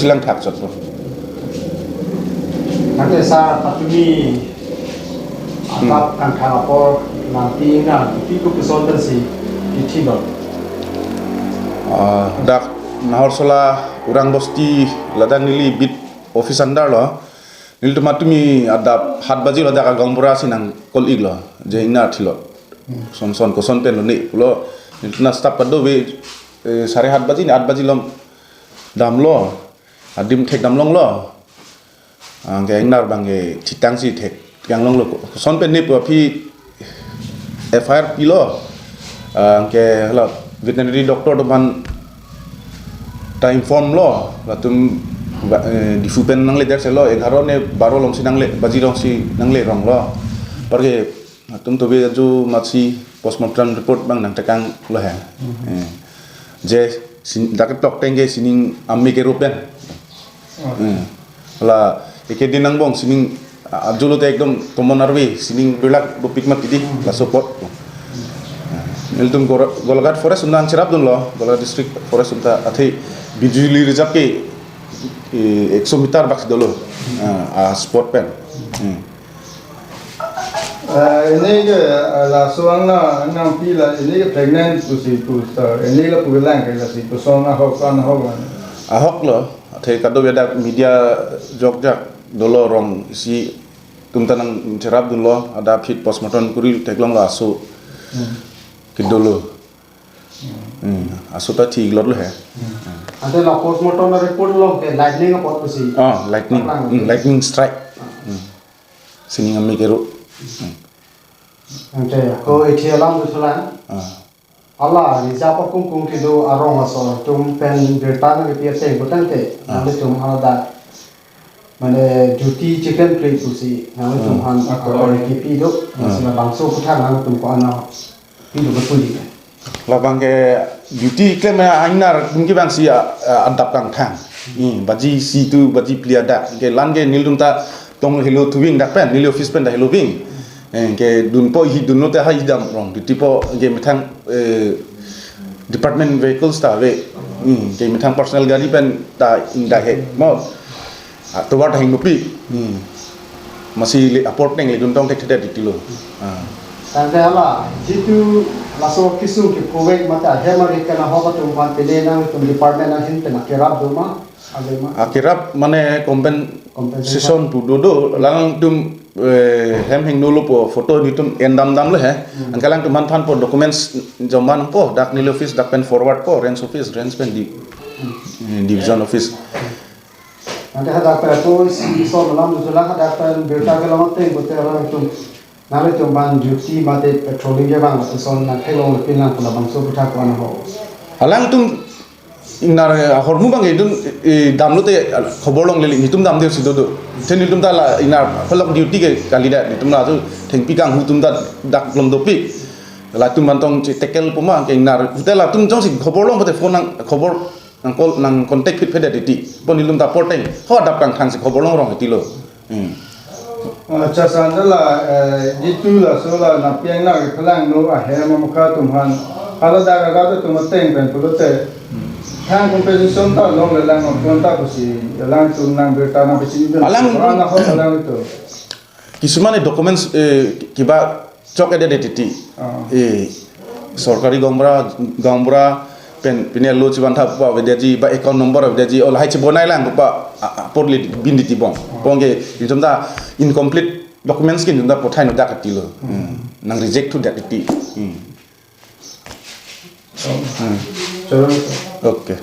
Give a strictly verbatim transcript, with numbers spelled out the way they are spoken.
Langthak chotlo. Ante sir, patumi, hmm, adap kangthang apor nangpi nang, pi kopuson pensi ithilo? Ah, dak Nahorsala Urang Bosti ladak neli beat office under lo. Nelitum patumi adap hat baji lo dak agaonbura si nang call iklo. Je ingnar thilo. Son son koson pen lone pulo. Nelitum staff kadokave, eh, sare hat baji ne at baji along damlo. Adim thekdam longlo. Anke ingnar abangke thitang si thekdam longlo. Koson pen ne pu aphi F I R pilo. Anke hala veterinary doctor atum aphan ta inform lo. Latum ba-, eh, Diphu pen nangle det selo, egharo ne baro along si nangle, baji along si nangle ronglo. Apar ke latum tobe ajo matsi postmortem report abang nangtekang lo he. Mhm. Eh. Je sin-, dak tokteng ke sining amei kerup pen. Oh. Hmm. La, eke din angbong sining, a-, ajo lote ekdom common arve, sining birlak dopik mati di, hmm, la support. Hmm. Nelitum Gor-, Golaghat Forest atum nangcherapdunlo, Golaghat District Forest atum ta athe Bijuli Reserve ke, eh, ekso meter bak dolo. Ah, a spot pen. Hmm. Eh, ini ke, eh, laso angna, nangpi la, ini ke pregnant pusi pu, sir. Ini la pulang ke lasi pusong ahok, an ahok. Ahok lo, athe kadokave dak media jokjak dolo rong isi atum ta nangcherapdunlo, adap aphi postmortem kuri theklonglo aso. Hmm. Kedolo. Hmm. Hmm, aso ta thik lotlo he. Hmm. Ante la postmortem report along ke lightning apot pusi. Ah, lightning. Paklang. Hmm, lightning strike. Ah. Hmm. Sining amei kerup. Hmm. Ante ko ithi alam dothulang. Ah. Hala reserve akung kung kedo arong asor atum pen birta nangkepi ateng putangte, ah, nanglitum hala dak mane duty chicken plate pusi nanglitum, ah, aphan, ah, akor kepi do, ah, lasi labangso aputhak nanglitum ko-an nangpi do betul di. Labang ke duty klem ya ingnar atum kevang si, ah, ah, adap kangthang. Hmm, baji isi tu, baji phli adak. Ke lan ke nelitum ta tong helo thuving dak pen, neli office pen ta heloving. Eh, kedunpo, hi dunlo te ha idam rong. Duty po ke methang, eh, department vehicles ta ave. Hmm, ke methang personal gari pen ta ingdahek mo. Ah, tovar ta hingnopi. Hmm. Masi le apor teng ledun tong thekthedet titilo. Ah. Tangte hala, jitu laso kisung kephovek mate ahem ari kana hoba atum aphan pine nangtum department ahin pen akerap do ma, ave ma? Akerap mane compen-, compensation, compensation pu dodo, alangtum, eh, hem hingno lo po photo nelitum endam damlo he. Hmm. Anke alangtum aphan thanpo documents joma nangpo, dak neli office dak pen forward po, range office, range pen di, hmm, eh, division office. Ante hadak pen apo isi son alam dothulang, hadak pen birta kelong ateng pute alangtum, nanglitum aphan duty mate patrolling kevang lapuson nangtheklong le pinlang pu labangso aputhak ko-an ho? Alangtum ingnar ahormu abang idun, eh, damlo te khobor longle, nelitum damde si dodo. Then nelitum ta la ingnar phalok duty ke kalidet, nelitum la tu thengpi kanghu atum ta dak lom dopik. Latum aphan tong che tackle puma ke ingnar. Te latum jongsi khobor long pute phone nang khobor nang call, nang contact phit phedet titi. Pon nelitum ta apor teng ho adap kangthang si khobor long rong titilo. Hmm. Acha sandala, eh, jitu laso la nangpi ingnar kepalangno ahem amokha atum aphan hala dak arat atum ateng pen pulote, hmm, thang compensation ta longlelang, non ta pusi alangtum nang birta nangpachini dun. Alang, alang ho alang itu. Kisumane documents, eh, kiba chokdedet titi. Ah. Eh, sorkari gaonbura, gaonbura pen pine lo chibantha pu avedetji, ba account number avedetji, o lahai chibonai lang pu a, a, apor le bin titi bong. Ah. Bong ke, nelitum ta incomplete documents ke nelitum ta pothai no dak titilo. Hmm. Hmm. Nang reject thudet titi. Hmm. Oh. Hmm. Chalo. Okay.